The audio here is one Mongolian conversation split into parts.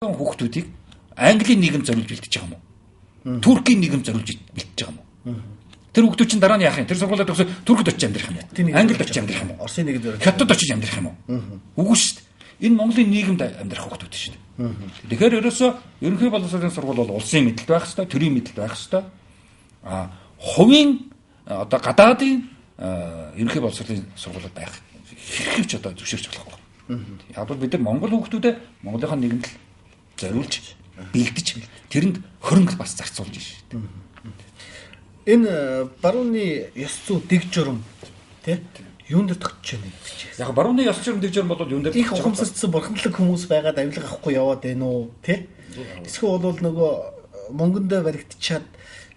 Хүүхдүүдийг Английн нийгэм зориулж бэлтэж байгаа юм уу? Туркийн нийгэм зориулж бэлтэж байгаа юм уу? Тэр хүүхдүүд чинь дараа нь яах юм? Тэр сургуулиуд төгсөөд Туркид очиж амьдрах юм уу? Англид очиж амьдрах юм уу? Оросын нийгэм зориулж. Хятад очиж амьдрах юм уу? Үгүй шүү дээ. Энэ Монголын нийгэмд амьдрах хүүхдүүд шүү дээ. Тэгэхээр ерөөсөө ерөнхий боловсролын сургууль бол улсын мэдлэлт байх ёстой, төрийн мэдлэлт байх ёстой. А хувийн одоо гадаадын ерөнхий боловсролын сургуулиуд байх хэрхэвч одоо зөвшөөрч болохгүй. Яг бол бид нар Монгол хүүхдүүдэд Монголынхаа нийгэмд зориулж бэлдэж тэрэнд хөрөнгө бас зарцуулж шүү дээ. Энэ барууны ёс зүй дэг журам тий юун дээр тогтож байна гэдэг чинь. Яг барууны ёс журам дэг журам бол юун дээр их ухамсарчсан бурханлаг хүмүүс байгаад авилга авахгүй яваад байна уу тий? Эсвэл бол нөгөө мөнгөндөө баригдчихад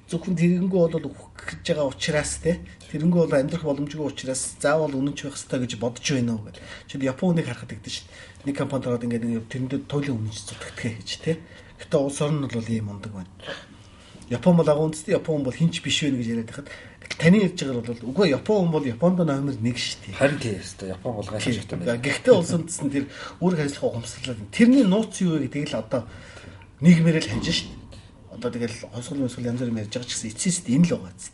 зөвхөн тэрнгүү бол үхэх гэж байгаа учраас тий тэрнгүү бол амьдрах боломжгүй учраас заавал үнэнч байх ёстой гэж бодож байна уу гэдэг. Жишээл Японыг харахад гэдэг чинь нэг компанид ороод ингээд тэрэндээ туйлын үнэнч зүтгэдэг гэж тий. Гэтэ улс орн нь бол ийм мундаг байна. Япон бол агуу үндэсний, Япон бол хинч биш вэ гэж яриад байхад таны ярьж байгаа бол үгүй Япон бол Японд номер 1 шүү дээ. Харин тий өстой Япон бол гайхамшигтай байна. Гэхдээ улс үндэс нь тэр үүрэг ажиллах ухамсарлаад тэрний нууц юу вэ гэдгийг л одоо нийгмээр л хайж шүү дээ. Одоо тэгэл хосгол мөсгөл янз бүр ярьж байгаа ч гэсэн эцсэст энэ л байгаа зү.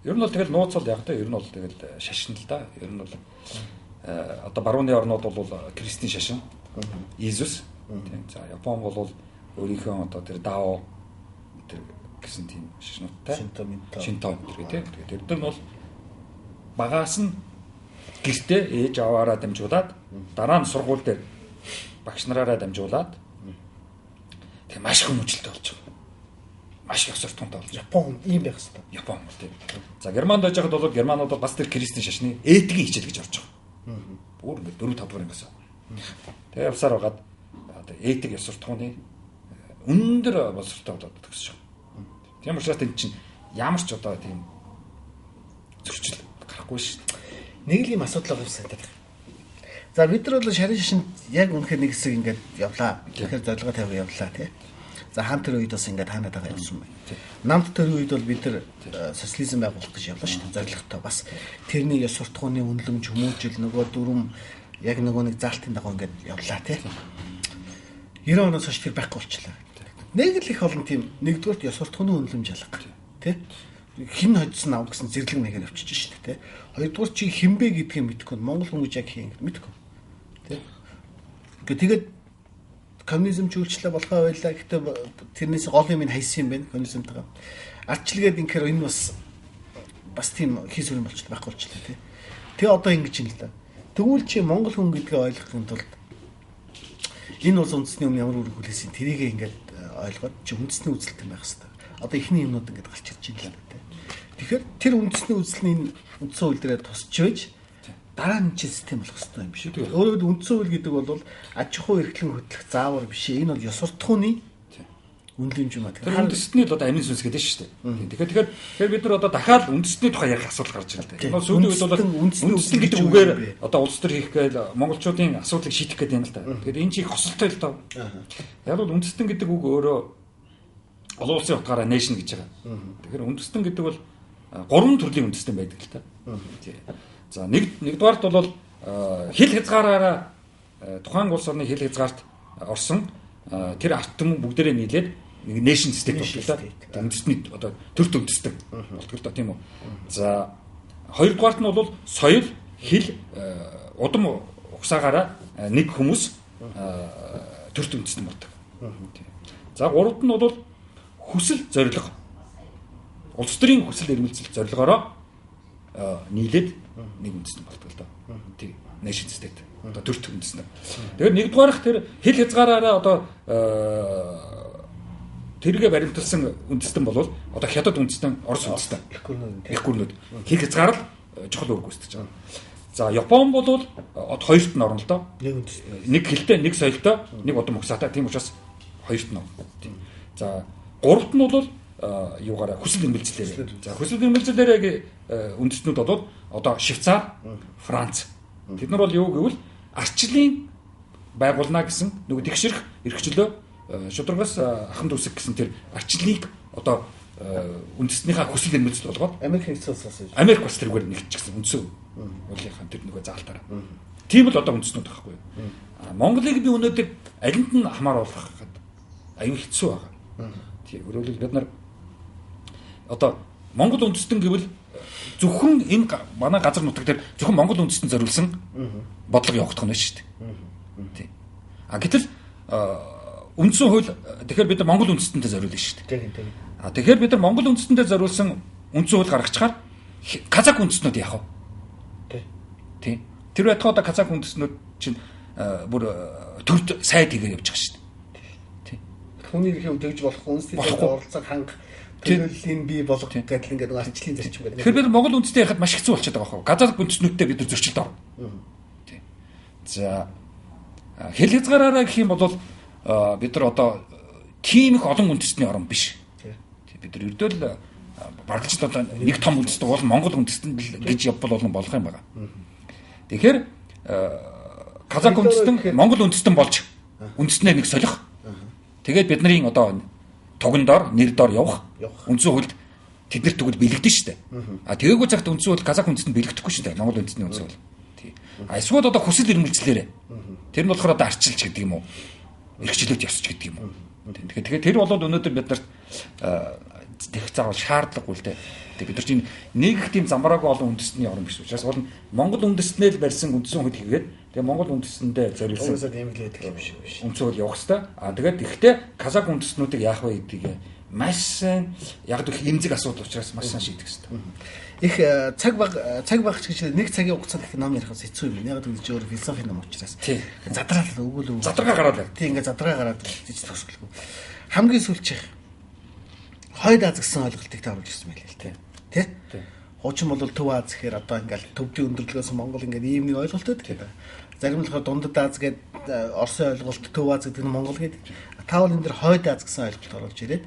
Ер нь бол тэгэл нууц бол яг та ер нь бол тэгэл шашин л да. Ер нь бол одоо барууны орнууд бол христийн шашин Иесус. Тийм. За Япон бол өөрийнхөө одоо тэр дао тэр гэсэн тийм шашнуудтай. Шинто гэх тийм. Тэгээд тэр нь бол багаас нь гэртээ ээж аваараа дамжуулаад дараа нь сургууль дээр багш нараараа дамжуулаад тэг маш их хүмүүжлэлтэй болж байгаа. Маш их ёс суртахуунтай болж. Япон ийм байх хэвээр. Япон бол тийм. За Германд байж байхад бол германууд бол бас тэр христийн шашны этикийн хичээл гэж орж байгаа. Бүр ингээд 4 5 дугаар ангиас. Тэгээ явсаар байгаад одоо этик ёс суртахууны өндөр боловсролтой болоод төгсөж байгаа. Тийм учраас тэнд чинь ямар ч одоо тийм зөрчил гарахгүй шүү дээ. Нэг л юм асуудал байгаа юм санагдаад байна. За бид нар бол шарын шашинд яг үнэхээр нэг хэсэг ингээд явлаа. Тэгэхээр зорилгоо тавиад явлаа тий. За хаан төрийн үед бас ингээд хаанаа дагаа явсан байна. Намд төрийн үед бол бид нар социализм байгуулах гэж явлаа шүү дээ. Зорилготой бас тэрний ёс суртахууны үнэлэмж, хүмүүжил нөгөө дүрм яг нөгөө нэг заалтын дагуу ингээд явлаа тий. 90 оноос хойш тэр байхгүй болчихлоо. Нэг л их олон тийм нэгдүгürt ёс суртахууны үнэлэмж алга тий. Хин хоцсон ав гэсэн зэрлэг маягаар явчихж шүү дээ тий. Хоёрдугаар чи хинбэ гэдгийг мэдэхгүй. Монгол хүн гэж яг хин мэдэхгүй. Тий. Тэгээд коммунизм ч үйлчлээ болохоо байлаа. Гэхдээ тэрнээс гол юм нь хайсан юм байна коммунизмтайгаа. Ардчилгээд инхээр энэ бас тийм хийсвэр юм болчихлоо байхгүй болчихлоо тий. Тэгээ одоо ингэж юм л да. Тэгвэл чи монгол хүн гэдгээ ойлгохын тулд энэ улс үндэсний өмнө ямар үүрэг хүлээсэн тэрийг ингээд ойлгоод чи үндэсний үзэлтэн байх хэрэгтэй. Одоо эхний юмнууд ингээд гарч ирж байна л да тий. Тэгэхээр тэр үндэсний үзэл нь энэ үндсэн хууль дээрээ тусч байж дараа нь чи систем болох хэрэгтэй юм биш үү? Өөрөөр хэлбэл үндсэн хууль гэдэг бол аж ахуй эрхлэн хөдлөх заавар биш. Энэ бол ёс суртахууны үнэлэмж юм а. Тэр үндэстний л одоо амин сүнс гэдэг шүү дээ. Тэгэхээр бид нар одоо дахиад үндэстний тухай ярих асуудал гарч ирэл дээ. Сүүлийн үед бол үндэстэн гэдэг үгээр одоо улс төр хийх гээл монголчуудын асуудлыг шийдэх гэдэг юм л да. Тэгэхээр энэ чинь их хосолтой л доо. Яг бол үндэстэн гэдэг үг өөрөө олон улсын утгаараа nation гэж байгаа. Тэгэхээр үндэстэн гэдэг бол гурван төрлийн үндэстэн байдаг л та. За нэгдүгээрт бол хил хязгаараараа тухайн улс орны хил хязгаарт орсон тэр ард түмэн бүгдээрээ нийлээд нэг nation state болдог л да. Үндэстний одоо төрт үндэстэн болдог л да, тийм үү. За хоёрдугаарт нь бол соёл, хэл, удам угсаагаараа нэг хүмүүс төрт үндэстэн болдог. За гуравд нь бол хүсэл зорилго. Улс төрийн хүсэл эрмэлзэл зорилгоороо нийлээд нэг үндэстэн болдог л доо. Тийм nation state одоо төрт үндэстэн. Тэгэхээр нэгдүгээрх тэр хил хязгаараараа одоо тэргээ баримталсан үндэстэн бол одоо хятад үндэстэн, Орос үндэстэн, их гүрнүүд хил хязгаар л чухал үүрэг гүйцэтгэж байгаа. За Япон бол хоёрт нь орно л доо. Нэг үндэстэн. Нэг хэлтэй, нэг соёлтой, нэг удам угсаатай. Тийм учраас хоёрт нь орно. За гуравт нь бол юугаараа хүсэл эрмэлзлээр. За хүсэл эрмэлзлээрээ үндэстнүүд бол одоо Швейцар, Франц. Тэд нар бол юу гэвэл арчлын байгуулна гэсэн нөгөө тэгшэрх эрхчлөө шударгаас аханд үсэг гэсэн тэр арчлыг одоо үндэстнийхээ хүсэл эрмэлзэл болгоод Америк нэгдсэн улсаас Америк бас тэргээр нэгтчихсэн үндсэн хуулийнхаа тэр нөгөө заалтаараа. Тийм л одоо үндэстнүүд байхгүй. Монголыг би өнөөдөр алинд нь хамааруулах Аюул хэцүү байгаа. Тийм, өөрөөр бид нар одоо Монгол үндэстэн гэвэл зөвхөн энэ манай газар нутаг дээр зөвхөн Монгол үндэстэн зориулсан бодлого явагдах нь шүү дээ. Тийм. А гэтэл үндсэн хууль тэгэхээр бид нар Монгол үндэстэнтэй зориулна шүү дээ. Тийм. А тэгэхээр бид нар Монгол үндэстэнтэй зориулсан үндсэн хууль гаргачихаар казак үндэстнүүд яах вэ? Тийм. Тэр байтугай одоо казак үндэстнүүд чинь бүр төрд сайд хийгээд явж байгаа шүү дээ. Тийм. Хүний эрхийг тэгж болохгүй, үндэсний оролцоог хангах төлөөллийн бий болгох гэдэл ингээд ардчлалын зарчим гэдэг. Тэгэхээр бид Монгол үндэстэн ярихад маш хэцүү болчиход байгаа байхгүй. Казак үндэстнүүдтэй бид нар зөрчилд орно. Тийм. За хэл хязгаараараа гэх юм бол бид нар одоо тийм их олон үндэстний орн биш. Бид нар ердөөл баргалж одоо нэг том үндэстэн бол Монгол үндэстэн гэж явбал болон болох юм байна. Тэгэхээр казак үндэстэн Монгол үндэстэн болж үндэстнээ нэг солих. Тэгээд бидний одоо туган дор, нэр дор явах. Үндсэн хуульд тэднэрт тэгвэл бэлэгдэн шүү дээ. А тэгээгүй цагт үндсэн хууль казак үндэстэнд бэлэгдэхгүй шүү дээ. Монгол үндэсний үндсэн хууль. Тий. А эсвэл одоо хүсэл эрмэлзлээрээ. Тэр нь болохоор одоо арчилж гэдэг юм уу? Эрхчлөөт ёсч гэдэг юм уу? Тэгэхээр тэр болоод өнөөдөр бид нарт тех заавал шаардлагагүй л дээ. Тэг бид нар чинь нэг их тийм замбараагүй олон үндэстний орн биш учраас бол Монгол үндэстнээ л барьсан үндсэн хууль хийгээд тэгээ Монгол үндэстэндээ зориулсан угаасаа тийм л байдаг юм шиг биш. Үндсэн хууль явах хэвээр. А тэгээд ихтэй казак үндэстнүүдийг яах вэ гэдгийг маш сайн яг л эмзэг асуудал учраас маш сайн шийдэх хэвээр. Их цаг баг ч гэж нэг цагийн хугацаанд их ном ярих бас хэцүү юм. Яг л өөр философи ном учраас. Задраал өгөөл задрага гараад. Тийм ингээд задрага гараад тийч төгсгөлгүй. Хамгийн сүүлчих хойд Аз гэсэн ойлголтыг та оруулж ирсэн байлээ л тий. Тэ? Хуучин бол Төв Аз гэхээр одоо ингээл төвдийн өндөрлөгөөс Монгол ингээд ийм нэг ойлголт байдаг. Зарим нь болохоор Дундад Аз гэдэг Оросын ойлголт, Төв Аз гэдэг нь Монгол гэдэг. Та бол энэ дэр хойд Аз гэсэн ойлголт оруулж ирээд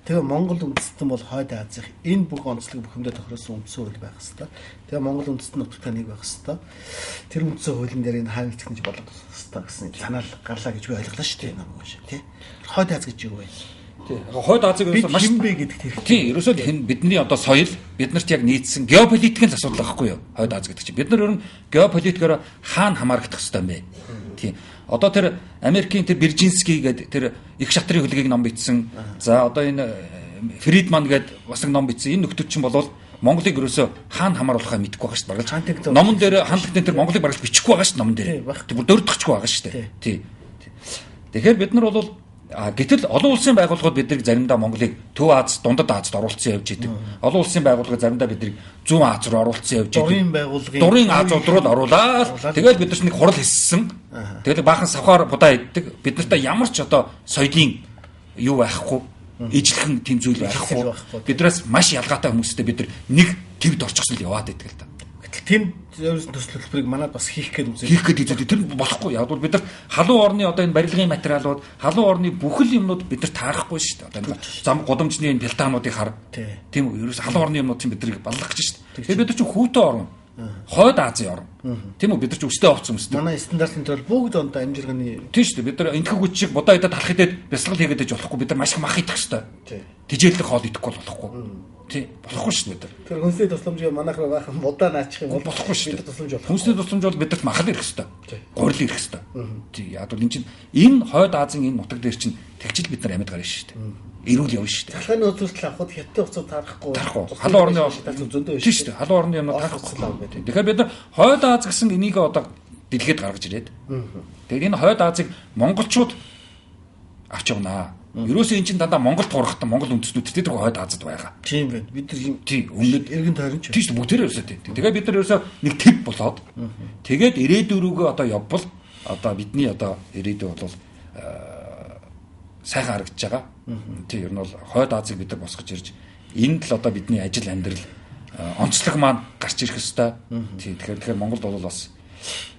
тэгээ Монгол үндэстэн бол хойд Азийн энэ бүх онцлог бүхэндээ тохируулсан үндсэн хууль байх хэвээр. Тэгээ Монгол үндэстэн нутагтаа нэг байх хэвээр. Тэр үндсэн хуулийн дээр энэ хаан эцэг гэж болгох хэвээр гэсэн санаал гарлаа гэж би ойлголоо шүү дээ ном унш тий. Хойд Аз гэж юу вэ? Тий. Хойд Азийг ерөөсөө маш хэн бэ гэдэг тэр. Тий, ерөөсөө хэн бидний одоо соёл биднэрт яг нийцсэн геополитикийн асуудал байхгүй юу? Хойд Аз гэдэг чинь. Бид нар ер нь геополитикоор хаана хамаарагдах хэвээр юм бэ? Тий. Одоо тэр Америкийн тэр Бержинский гэдэг тэр их шатрын хөлгийг ном бичсэн. За одоо энэ Фридман гэдэг бас нэг ном бичсэн. Энэ нөхдүүд чинь болвол Монголыг ерөөсөө хаана хамааруулахаа мэдэхгүй байгаа шүү дээ. Баргалж. Номон дээр хандлагын тэр Монголыг баргалж бичихгүй байгаа шүү дээ номон дээр. Тэр бүр дөрөвдөгчгүй байгаа шүү дээ. Тий. Тэгэхээр бид нар бол гэтэл олон улсын байгууллагууд биднийг заримдаа Монголыг Төв Аз, Дундад Азад оруулсан явж идэг. Олон улсын байгууллагыг заримдаа биднийг Зүүн Аз руу оруулсан явж идэг. Дурын байгууллагын дурын Азууд руу оруулаад тэгэл бид нар нэг хурал хэссэн. Тэгэл баахан савхаар будаа иддэг. Бид нартай ямар ч одоо соёлын юу байхгүй, ижлэхэн тийм зүйл байхгүй. Биднээс маш ялгаатай хүмүүстэй бид нар нэг твд орчихсон л яваад идэг л та. Гэтэл тэнд ерөөсөн төсөл төлбөрийг манад бас хийх гээд үзээ. Хийх гээд үзээ. Тэр болохгүй. Яг бол бид нар халуун орны одоо энэ барилгын материалууд, халуун орны бүхэл юмнууд бид нар таарахгүй шүү дээ. Одоо энэ зам гудамжны энэ пилтануудыг хар. Тийм үү? Ерөөс халуун орны юмнууд чинь биднийг баллах гэж шүү дээ. Тэгэхээр бид нар чинь хүүтэн орн. Хойд Азийн орн. Тийм үү? Бид нар чинь өстэй овцсон өстэй. Манай стандартын төр бүгд ондоо амжирганы. Тийм шүү дээ. Бид нар энэхэг хүч шиг будаа идээд талах идээд бясалгал хийгээд иж болохгүй. Бид нар маш их мах идэх ёстой. Тижээлдэх хоол идэхгүй болохгүй. Тий, болохгүй шүү дээ. Тэр хүнсний тусламж манайх руу баахан будаа наачих юм бол болохгүй шүү дээ. Тусламж болох. Хүнсний тусламж бол бидэрт махал ирэх ёстой. Гурил ирэх ёстой. Тий, яг бол энэ чинь энэ хойд Азийн энэ нутаг дээр чинь тэгжил бид нар амьд гарна шүү дээ. Эрүүл явна шүү дээ. Талханы үзүүлэлт авахд хятадын хуцаа таарахгүй. Таарахгүй. Халуун орны зөндөө биш шүү дээ. Халуун орны юмнууд таарахгүй. Тэгэхээр бид нар хойд Аз гэсэн энийг одоо дэлгээд гаргаж ирээд. Тэгээд энэ хойд Азийг монголчууд авч явнаа. Ерөөсөө эн чинь дандаа Монголд хуурахтан Монгол үндэстнүүд тэр хойд Азад байгаа. Тийм байна. Бид нар тийм өмнөд эргэн тойрон ч. Тийм шүү дээ. Бүгдээрээ ерөөсөө тийм. Тэгээ бид нар ерөөсөө нэг төв болоод тэгээд ирээдүй рүүгээ одоо явбал одоо бидний одоо ирээдүй бол сайхан харагдаж байгаа. Тийм ер нь бол хойд Азийг бид нар босгож ирж энд л одоо бидний ажил амьдрал онцлог маань гарч ирэх ёстой. Тийм тэгэхээр Монголд бол бас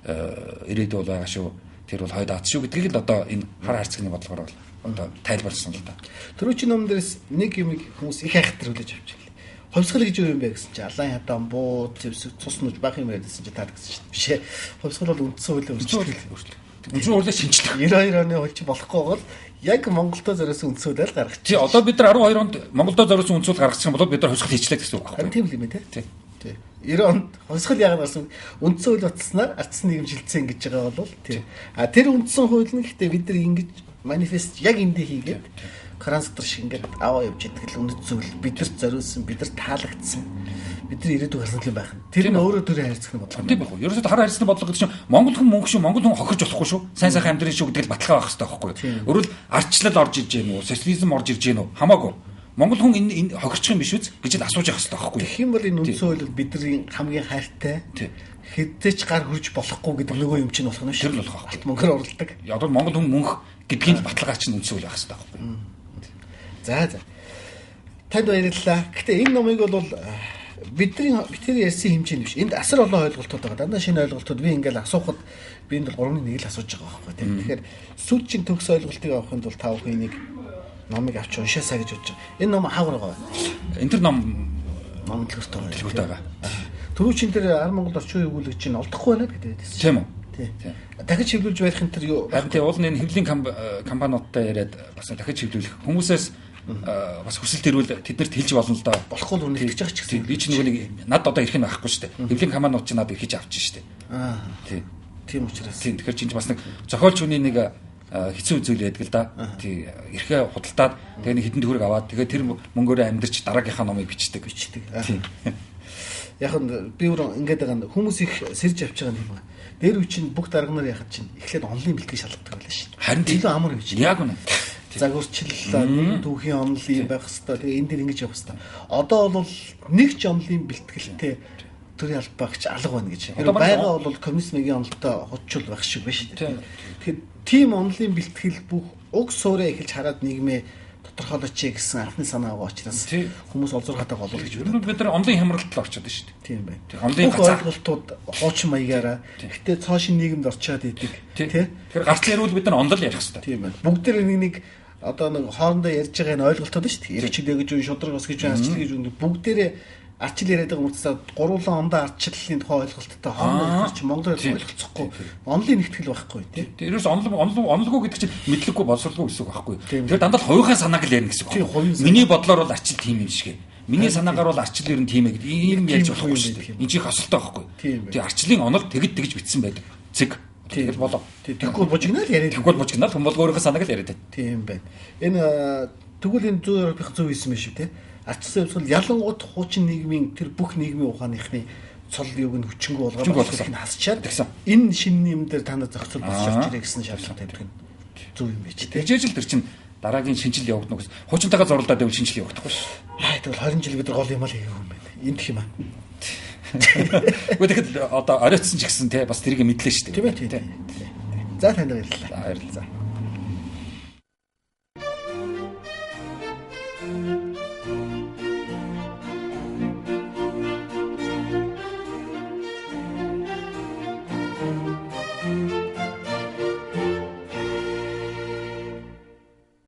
ирээдүй бол байгаа шүү. Тэр бол хойд Аз шүү гэдгийг л одоо энэ хар хайрцагны бодлогоор бол одоо тайлбарласан л да. Түрүүчийн ном дээрс нэг юм хүмүүс их айхтар хүлээж авч байлаа. Хувьсгал гэж юу юм бэ гэсэн чинь алаан хятан буу зэвсэг цус нүж бах юм яриадсэн чинь таад гэсэн чинь биш ээ. Хувьсгал бол үндсэн хуулийн өөрчлөлт. Үндсэн хуулийг шинжлэх. 92 оны хууль чинь болохгүй бол яг Монголдо зориулсан үндсэн хуулиар гаргачих. Тий, одоо бид нар 12 онд Монголдо зориулсан үндсэн хууль гаргачих юм бол бид нар хувьсгал хийчлээ гэсэн үг байхгүй. Харин тийм л юм ээ тий. Тий. 90 онд хувьсгал яагаад гарсан үндсэн хууль баталснаар ардсан нийгэм шилжсэн гэж байгаа бол тий. А тэр үндсэн хууль нь гэхдээ бид нар ингэж Манифест яг эндээ хийгээд Коран сутр шиг ингээд аваа явж идэг л үнэт зүйл бидэрт зориулсан, бидэрт таалагдсан, бидний ирээдүйг харсан юм байх. Тэр нь өөрөө төрийн хайрцагны бодлого. Тийм байх уу? Ерөөсөө хар хайрцагны бодлого гэдэг чинь Монгол хүн мөнгө шүү, Монгол хүн хохирч болохгүй шүү. Сайн сайхан амьдрын шүү гэдэг л баталгаа байх хэрэгтэй байхгүй юу? Өөрөөр ардчлал орж ирж гэнэ үү, социализм орж ирж гэнэ үү? Хамаагүй. Монгол хүн энэ хохирчих юм биш үз гэж л асууж явах хэрэгтэй байхгүй юу? Тэгэх юм бол энэ үндсэн хууль бидний хамгийн хайртай. Хэдтэй ч гар хөрж болохгүй гэдэг нөгөө юм чинь болох нь шүү. Тэр л болох байхгүй. Мөнгөөр оролдог. Одоо Монгол хүн мөнх гэдгийн баталгаа чинь үндсэн хууль байх хэрэгтэй байхгүй юу? За за. Танд баярлалаа. Гэтэ энэ номыг бол бидний битэр ярьсан хэмжээний биш. Энд асар олон ойлголтууд байгаа. Дандаа шинэ ойлголтууд би ингээл асуухад би энд бол 3-1 л асууж байгаа байхгүй тийм. Тэгэхээр сүүлчийн төгс ойлголтыг авахын тулд та бүхэн энийг номыг авч уншаасаа гэж бодож байгаа. Энэ ном хаагур байгаа. Энэ төр ном дэлгүүрт байгаа. Түрүү чин тэр Ар Монгол орчин үеийн өгүүлэг чинь олдохгүй байна гэдэг байсан. Тийм үү? Тий. Дахиж хэвлүүлж барих энэ төр юу? Харин тий уул нь энэ хэвлэлийн компаниудтай яриад бас дахиж хэвлүүлэх хүмүүсээс бас хүсэлт ирвэл тэднэрт хэлж болно л доо. Болохгүй л үнэлж байгаа ч гэсэн. Би чинь нөгөө нэг над одоо ирэх нь байхгүй шүү дээ. Хэвлэлийн компаниуд чинь над эрхэж авчих шүү дээ. Аа. Тий. Тийм учраас. Тийм тэгэхээр чинь бас нэг зохиолч хүний нэг хэцүү зүйл байдаг л да. Тий эрхээ худалдаад тэгээ нэг хэдэн төгрөг аваад тэгээ тэр мөнгөөрөө амьдарч дараагийнхаа номыг бичдэг. Тийм. Яг нь би өөр ингээд байгаа нь хүмүүс их сэрж авч байгаа юм байна. Дээр үе чинь бүх дарга нар яхад чинь эхлээд онлын бэлтгэл шалгадаг байлаа шин. Харин илүү амар юм чинь. Яг үнэ. Загварчлал, нийгэм түүхийн онол юм байх хэвээр. Тэгээ энэ дэр ингэж явах хэвээр. Одоо бол нэг ч онлын бэлтгэлтэй төрийн албаагч алга байна гэж. Тэр байгаа бол коммунист маягийн онолтой худчул байх шиг байна шүү дээ. Тэгэхээр тийм онлын бэлтгэл бүх уг суурэ эхэлж хараад нийгмээ тодорхойлооч гэсэн анхны санаа байгаа учраас хүмүүс олзуурхаатай голол гэж байна. Бид нар онлын хямралд л орчод шүү дээ. Тийм байна. Онлын газар ойлголтууд хуучин маягаараа гэтээ цоошин нийгэмд орчоод идэг. Тий. Тэгэхээр гарцсан ярил бид нар онлол ярих хэрэгтэй. Тийм байна. Бүгд тэр нэг одоо нэг хоорондоо ярьж байгаа энэ ойлголтууд шүү дээ. Эрчилээ гэж үн, шудраг ус гэж үн, арчлал гэж үн бүгдээрээ арчил яриад байгаа хүмүүсээ гурван ондоо арчлалын тухай ойлголттой хоорондоо ярих чинь монголоор ойлголцохгүй. Онлын нэгтгэл байхгүй тий. Ерөөс онлгүй гэдэг чинь мэдлэггүй боловсролгүй гэсэн үг байхгүй. Тэгэхээр дандаа л хувийнхаа санааг л ярина гэсэн үг. Миний бодлоор бол арчил тийм юм шиг. Миний санаагаар бол арчил ер нь тийм ээ гэдэг. Ийм ярьж болохгүй шүү дээ. Энэ чих осолтой байхгүй. Тэгээ арчлалын онол тэгж тэгж бичсэн байдаг. Цэг. Тэгэл болоо. Тэгэхгүй бужигнал яриад. Тэгэхгүй бужигнал хүмүүс өөрийнхөө санааг л яриад. Тийм байна. Энэ тэгвэл энэ зүүн Европын зөв хийсэн байх шүү тий. Арчилсан явцал ялангуут хуучин нийгмийн тэр бүх нийгмийн ухааныхны цол юуг нь хүчингү болгоод нь хасчаад энэ шинэ юм дээр та нар зохицол босч орж ирээ гэсэн шаардлага тавьдаг нь зөв юм байж тий. Тэгжээж л тэр чинь дараагийн шинжил явагдана гэсэн. Хуучинтайгаа зурлаад байвал шинжил явагдахгүй шүү. Аа тэгвэл 20 жил бид нар гол юм ал хийгээгүй юм байна. Энд юм аа. Гэхдээ тэгэхэд одоо оройтсон ч гэсэн тий бас тэрийг мэдлээ шүү дээ. Тийм ээ. За танд баярлалаа. Баярлалаа.